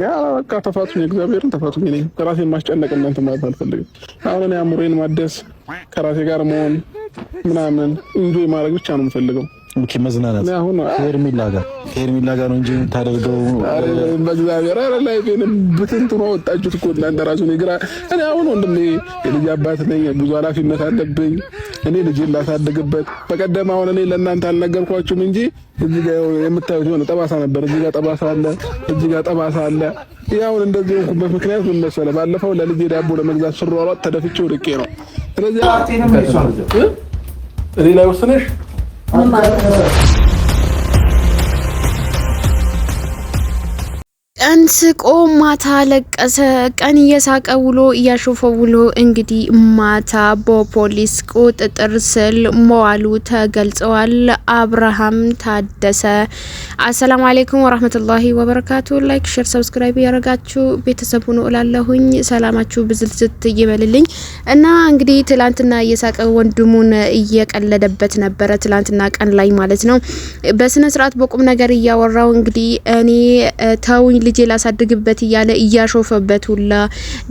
ያ በቃ ተፋቱኝ፣ እግዚአብሔርን ተፋቱኝ። እኔ ከራሴን ማስጨነቅ እናንተ ማለት አልፈልግም። አሁን እኔ አእምሮዬን ማደስ፣ ከራሴ ጋር መሆን ምናምን enjoy ማድረግ ብቻ ነው የምፈልገው። Okay፣ መዝናናት ከሄርሜላ ጋር ነው እንጂ የምታደርገው። በእግዚአብሔር ኧረ life ኤን ብትንትኗ ወጣችሁት እኮ እናንተ ራሱ። እኔ ግራ እኔ አሁን ወንድሜ የልጅ አባት ነኝ፣ ብዙ ኃላፊነት አለብኝ። እኔ ልጄን ላሳድግበት። በቀደም አሁን እኔ ለእናንተ አልነገርኳችሁም እንጂ እዚህ ጋር የምታዩት የሆነ ጠባሳ ነበር። እዚህ ጋር ጠባሳ አለ፣ እዚህ ጋር ጠባሳ አለ። ይሄ አሁን እንደዚህ ሆንኩበት ምክንያት ምን መሰለህ? ባለፈው ለልጄ ዳቦ ለመግዛት ስሯሯጥ ተደፍቼ ወድቄ ነው። ስለዚህ እኔ ላይ ወስነሽ ቀን ስቆ ማታ ለቀሰ። ቀን እየሳቀ ውሎ እያሾፈ ውሎ እንግዲህ ማታ በፖሊስ ቁጥጥር ስር መዋሉ ተገልጸዋል። አብርሃም ታደሰ። السلام عليكم ورحمة الله وبركاته። like፣ share፣ subscribe ያደረጋችሁ ቤተሰብ ሁኑ እላለሁኝ። ሰላማችሁ ብዝልዝት ይበልልኝ እና እንግዲህ ትላንትና እየሳቀ ወንድሙን እየቀለደበት ነበረ። ትላንትና ቀን ላይ ማለት ነው። በስነ ስርዓት በቁም ነገር እያወራው እንግዲህ እኔ ተውኝ ልጄ ላሳድግበት እያለ እያሾፈበት ሁላ፣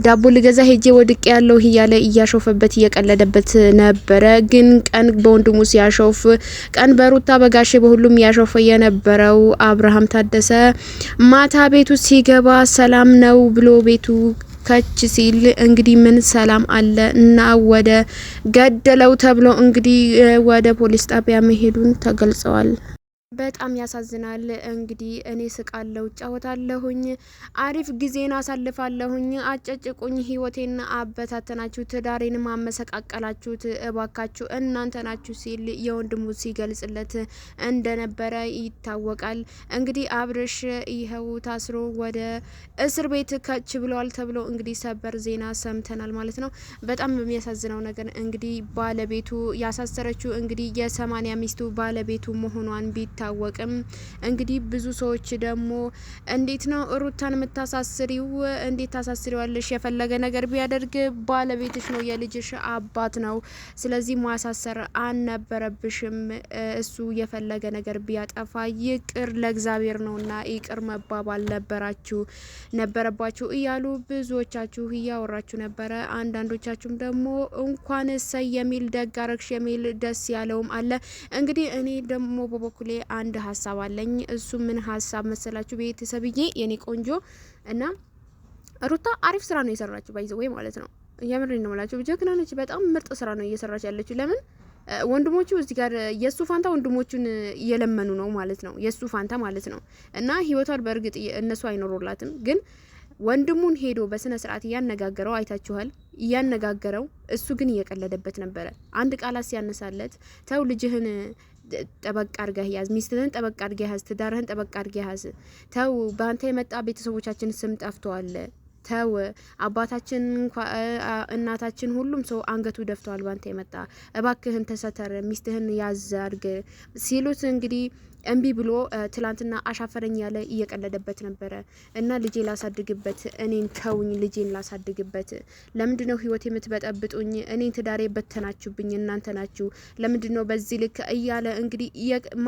ዳቦ ልገዛ ሄጄ ወድቄ ያለው እያለ እያሾፈበት እየቀለደበት ነበረ። ግን ቀን በወንድሙ ሲያሾፍ፣ ቀን በሩታ በጋሼ በሁሉም እያሾፈ የነበረው አብርሃም ታደሰ ማታ ቤቱ ሲገባ ሰላም ነው ብሎ ቤቱ ከች ሲል እንግዲህ ምን ሰላም አለ እና ወደ ገደለው ተብሎ እንግዲህ ወደ ፖሊስ ጣቢያ መሄዱን ተገልጸዋል። በጣም ያሳዝናል። እንግዲህ እኔ ስቃለሁ፣ እጫወታለሁኝ፣ አሪፍ ጊዜን አሳልፋለሁኝ። አጨጭቁኝ፣ ህይወቴን አበታተናችሁ፣ ትዳሬንም አመሰቃቀላችሁት፣ እባካችሁ እናንተ ናችሁ ሲል የወንድሙ ሲገልጽለት እንደነበረ ይታወቃል። እንግዲህ አብርሽ ይኸው ታስሮ ወደ እስር ቤት ከች ብለዋል ተብሎ እንግዲህ ሰበር ዜና ሰምተናል ማለት ነው። በጣም የሚያሳዝነው ነገር እንግዲህ ባለቤቱ ያሳሰረችው እንግዲህ የ80 ሚስቱ ባለቤቱ መሆኗን ቢታወቅም እንግዲህ ብዙ ሰዎች ደግሞ እንዴት ነው ሩታን የምታሳስሪው? እንዴት ታሳስሪዋለሽ? የፈለገ ነገር ቢያደርግ ባለቤትሽ ነው፣ የልጅሽ አባት ነው። ስለዚህ ማሳሰር አልነበረብሽም። እሱ የፈለገ ነገር ቢያጠፋ ይቅር ለእግዚአብሔር ነውና ይቅር መባባል ነበራችሁ ነበረባችሁ እያሉ ብዙዎቻችሁ እያወራችሁ ነበረ። አንዳንዶቻችሁም ደግሞ እንኳን እሰይ የሚል፣ ደግ አረግሽ የሚል፣ ደስ ያለውም አለ። እንግዲህ እኔ ደግሞ በበኩሌ አንድ ሀሳብ አለኝ። እሱ ምን ሀሳብ መሰላችሁ ቤተሰብዬ፣ የኔ ቆንጆ? እና ሩታ አሪፍ ስራ ነው የሰራችው፣ by the way ማለት ነው። የምሬን ነው የምላችሁ፣ ጀግና ነች። በጣም ምርጥ ስራ ነው እየሰራች ያለችው። ለምን ወንድሞቹ እዚህ ጋር የእሱ ፋንታ ወንድሞቹን እየለመኑ ነው ማለት ነው። የእሱ ፋንታ ማለት ነው። እና ህይወቷን በእርግጥ እነሱ አይኖሩላትም፣ ግን ወንድሙን ሄዶ በስነ ስርዓት እያነጋገረው አይታችኋል። እያነጋገረው እሱ ግን እየቀለደበት ነበረ። አንድ ቃላት ሲያነሳለት ተው ልጅህን ጠበቅ አድርገህ ያዝ፣ ሚስትህን ጠበቅ አድርገህ ያዝ፣ ትዳርህን ጠበቅ አድርገህ ያዝ። ተው በአንተ የመጣ ቤተሰቦቻችን ስም ጠፍተዋል። ተው አባታችን፣ እናታችን፣ ሁሉም ሰው አንገቱ ደፍተዋል ባንተ የመጣ፣ እባክህን ተሰተር፣ ሚስትህን ያዝ አድርግ ሲሉት እንግዲህ እምቢ ብሎ ትላንትና አሻፈረኝ ያለ እየቀለደበት ነበረ። እና ልጄ ላሳድግበት፣ እኔን ተውኝ፣ ልጄን ላሳድግበት፣ ለምንድን ነው ህይወት የምትበጠብጡኝ? እኔን ትዳሬ በተናችሁብኝ እናንተ ናችሁ። ለምንድን ነው በዚህ ልክ እያለ እንግዲህ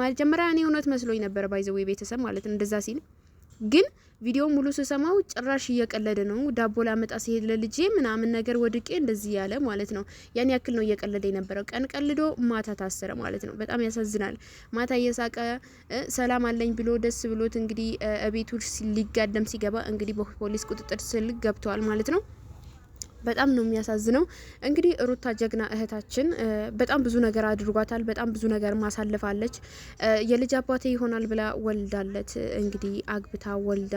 መጀመሪያ እኔ እውነት መስሎኝ ነበረ by the way ቤተሰብ ማለት ነው እንደዛ ሲል፣ ግን ቪዲዮ ሙሉ ስሰማው ጭራሽ እየቀለደ ነው። ዳቦ ላመጣ ሲሄድ ለልጄ ምናምን ነገር ወድቄ እንደዚህ ያለ ማለት ነው። ያን ያክል ነው እየቀለደ የነበረው። ቀን ቀልዶ ማታ ታሰረ ማለት ነው። በጣም ያሳዝናል። ማታ እየሳቀ ሰላም አለኝ ብሎ ደስ ብሎት እንግዲህ እቤቱ ሊጋደም ሲገባ እንግዲህ በፖሊስ ቁጥጥር ስር ገብተዋል ማለት ነው። በጣም ነው የሚያሳዝነው። እንግዲህ ሩታ ጀግና እህታችን በጣም ብዙ ነገር አድርጓታል። በጣም ብዙ ነገር ማሳልፋለች። የልጅ አባቴ ይሆናል ብላ ወልዳለት እንግዲህ አግብታ ወልዳ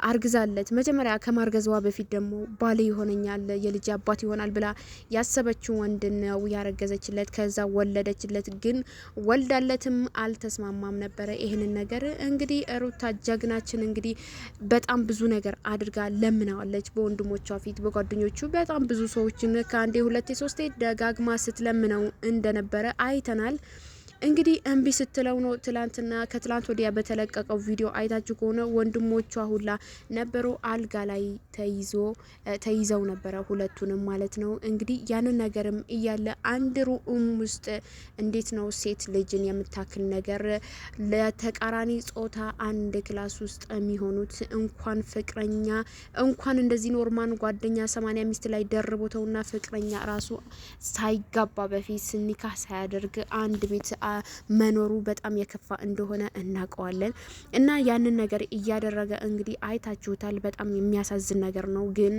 አርግዛለት፣ መጀመሪያ ከማርገዝዋ በፊት ደግሞ ባሌ ይሆነኛል፣ የልጅ አባት ይሆናል ብላ ያሰበችው ወንድ ነው ያረገዘችለት። ከዛ ወለደችለት። ግን ወልዳለትም አልተስማማም ነበረ ይህንን ነገር። እንግዲህ ሩታ ጀግናችን እንግዲህ በጣም ብዙ ነገር አድርጋ ለምናዋለች በወንድሞቿ ፊት፣ በጓደኞቹ፣ በጣም ብዙ ሰዎችን ከአንዴ ሁለቴ ሶስቴ ደጋግማ ስትለምነው እንደነበረ አይተናል። እንግዲህ እምቢ ስትለው ነው ትላንትና ከትላንት ወዲያ በተለቀቀው ቪዲዮ አይታችሁ ከሆነ ወንድሞቿ ሁላ ነበሩ አልጋ ላይ ተይዞ ተይዘው ነበረ ሁለቱንም ማለት ነው። እንግዲህ ያንን ነገርም እያለ አንድ room ውስጥ እንዴት ነው ሴት ልጅን የምታክል ነገር ለተቃራኒ ጾታ አንድ class ውስጥ የሚሆኑት? እንኳን ፍቅረኛ እንኳን እንደዚህ normal ጓደኛ 80 ሚስት ላይ ደርቦተውና ፍቅረኛ ራሱ ሳይጋባ በፊት ኒካህ ሳያደርግ አንድ ቤት መኖሩ በጣም የከፋ እንደሆነ እናውቀዋለን። እና ያንን ነገር እያደረገ እንግዲህ አይታችሁታል። በጣም የሚያሳዝን ነገር ነው። ግን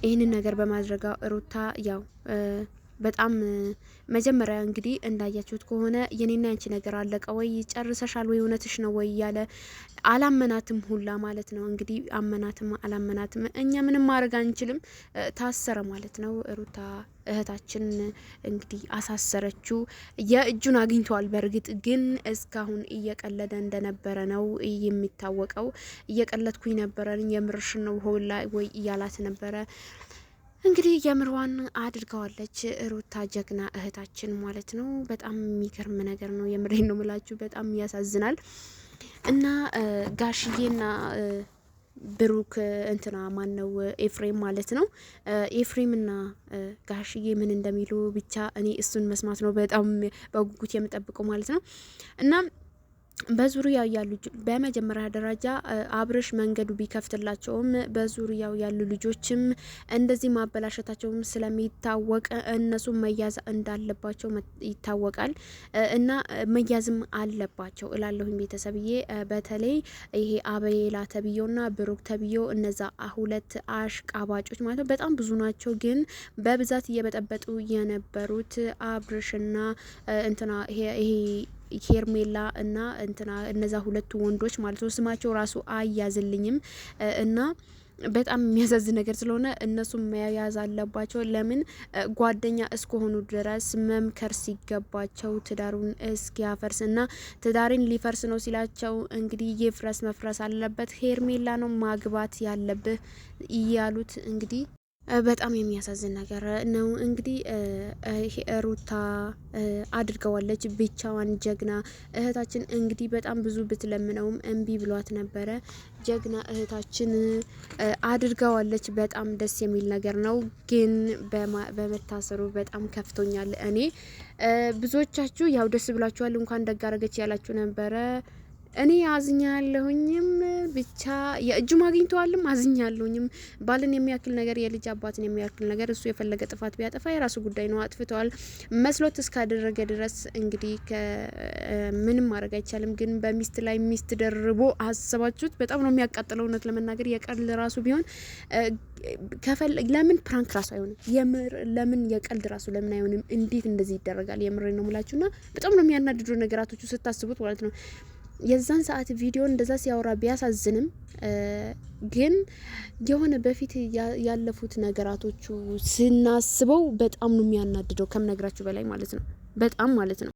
ይህንን ነገር በማድረጋ ሩታ ያው በጣም መጀመሪያ እንግዲህ እንዳያችሁት ከሆነ የኔና ያንቺ ነገር አለቀ ወይ ጨርሰሻል ወይ እውነትሽ ነው ወይ እያለ አላመናትም ሁላ ማለት ነው። እንግዲህ አመናትም አላመናትም እኛ ምንም ማድረግ አንችልም። ታሰረ ማለት ነው። ሩታ እህታችን እንግዲህ አሳሰረችው። የእጁን አግኝተዋል። በእርግጥ ግን እስካሁን እየቀለደ እንደነበረ ነው የሚታወቀው። እየቀለድኩኝ ነበረ የምርሽን ነው ሆላ ወይ እያላት ነበረ። እንግዲህ የምርዋን አድርገዋለች ሩታ ጀግና እህታችን ማለት ነው። በጣም የሚገርም ነገር ነው። የምሬን ነው ምላችሁ፣ በጣም ያሳዝናል። እና ጋሽዬና ብሩክ እንትና ማን ነው ኤፍሬም ማለት ነው። ኤፍሬምና ጋሽዬ ምን እንደሚሉ ብቻ እኔ እሱን መስማት ነው በጣም በጉጉት የምጠብቀው ማለት ነው። እና በዙሪያው ያሉ በመጀመሪያ ደረጃ አብርሽ መንገዱ ቢከፍትላቸውም በዙሪያው ያሉ ልጆችም እንደዚህ ማበላሸታቸውም ስለሚታወቅ እነሱ መያዝ እንዳለባቸው ይታወቃል እና መያዝም አለባቸው እላለሁኝ። ቤተሰብዬ በተለይ ይሄ አበላ ተብዬውና ብሩክ ተብዬው እነዛ ሁለት አሽቃባጮች ማለት ነው። በጣም ብዙ ናቸው፣ ግን በብዛት እየበጠበጡ የነበሩት አብርሽና እንትና ይሄ ሄርሜላ እና እንትና እነዛ ሁለቱ ወንዶች ማለት ነው። ስማቸው ራሱ አያዝልኝም እና በጣም የሚያሳዝን ነገር ስለሆነ እነሱም መያዝ አለባቸው። ለምን ጓደኛ እስከሆኑ ድረስ መምከር ሲገባቸው ትዳሩን እስኪያፈርስ እና ትዳሬን ሊፈርስ ነው ሲላቸው እንግዲህ ይፍረስ መፍረስ አለበት፣ ሄርሜላ ነው ማግባት ያለብህ እያሉት እንግዲህ በጣም የሚያሳዝን ነገር ነው። እንግዲህ ሩታ አድርገዋለች ብቻዋን። ጀግና እህታችን እንግዲህ በጣም ብዙ ብትለምነውም እምቢ ብሏት ነበረ። ጀግና እህታችን አድርገዋለች። በጣም ደስ የሚል ነገር ነው። ግን በመታሰሩ በጣም ከፍቶኛል። እኔ ብዙዎቻችሁ ያው ደስ ብሏችኋል፣ እንኳን ደግ አረገች ያላችሁ ነበረ። እኔ አዝኛለሁኝም ብቻ የእጁም አግኝተዋልም አዝኛለሁኝም። ባልን የሚያክል ነገር የልጅ አባትን የሚያክል ነገር እሱ የፈለገ ጥፋት ቢያጠፋ የራሱ ጉዳይ ነው። አጥፍተዋል መስሎት እስካደረገ ድረስ እንግዲህ ምንም ማድረግ አይቻልም። ግን በሚስት ላይ ሚስት ደርቦ አሰባችሁት? በጣም ነው የሚያቃጥለው። እውነት ለመናገር የቀልድ ራሱ ቢሆን ለምን prank ራሱ አይሆንም? የምር ለምን የቀልድ ራሱ ለምን አይሆንም? እንዴት እንደዚህ ይደረጋል? የምር ነው የምላችሁና በጣም ነው የሚያናድዱ ነገራቶቹ ስታስቡት ማለት ነው። የዛን ሰዓት ቪዲዮ እንደዛ ሲያወራ ቢያሳዝንም ግን የሆነ በፊት ያለፉት ነገራቶቹ ስናስበው በጣም ነው የሚያናድደው ከምነግራችሁ በላይ ማለት ነው። በጣም ማለት ነው።